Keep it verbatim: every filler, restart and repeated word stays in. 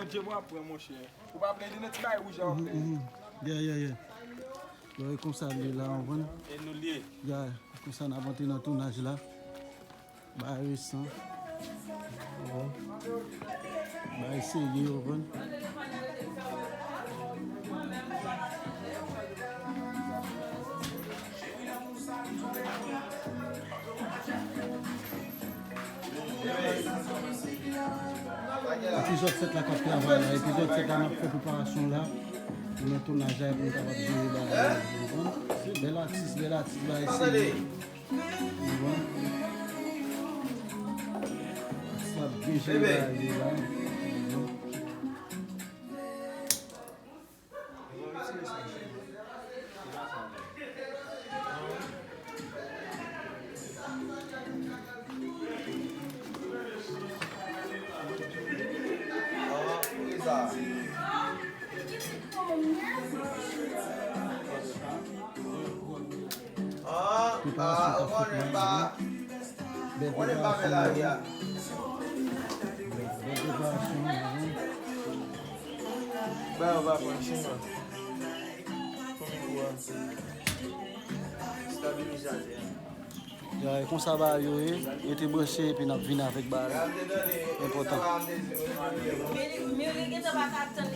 Djemo ap pran, monchè. Ou pa plede nan ti bagay wouj la w ap plede. Yeah, yeah, yeah. Bon, e konsa l ye la, w konprann? E nou l ye. Yeah, konsa n ap antre nan tounaj la. Bagay resan. Bagay serye, w konprann? Epizòd sèt la k ap travay la. Epizòd sèt la, n ap fè preparasyon la. Nou nan tounaj la, pou nou kapab jere bagay la. Bèl atis, bèl atis, bagay serye. Atis la ap byen jere bagay la. Preparasyon k ap fèt la. Bèl preparasyon, bèl preparasyon. Ba yo va pran chimen. Pou mikwo a. Stabilizatè. Ya, e konsa bagay yo ye. Rete branche epi n ap vin avèk bagay enpòtan. Mili gentan pa ka tann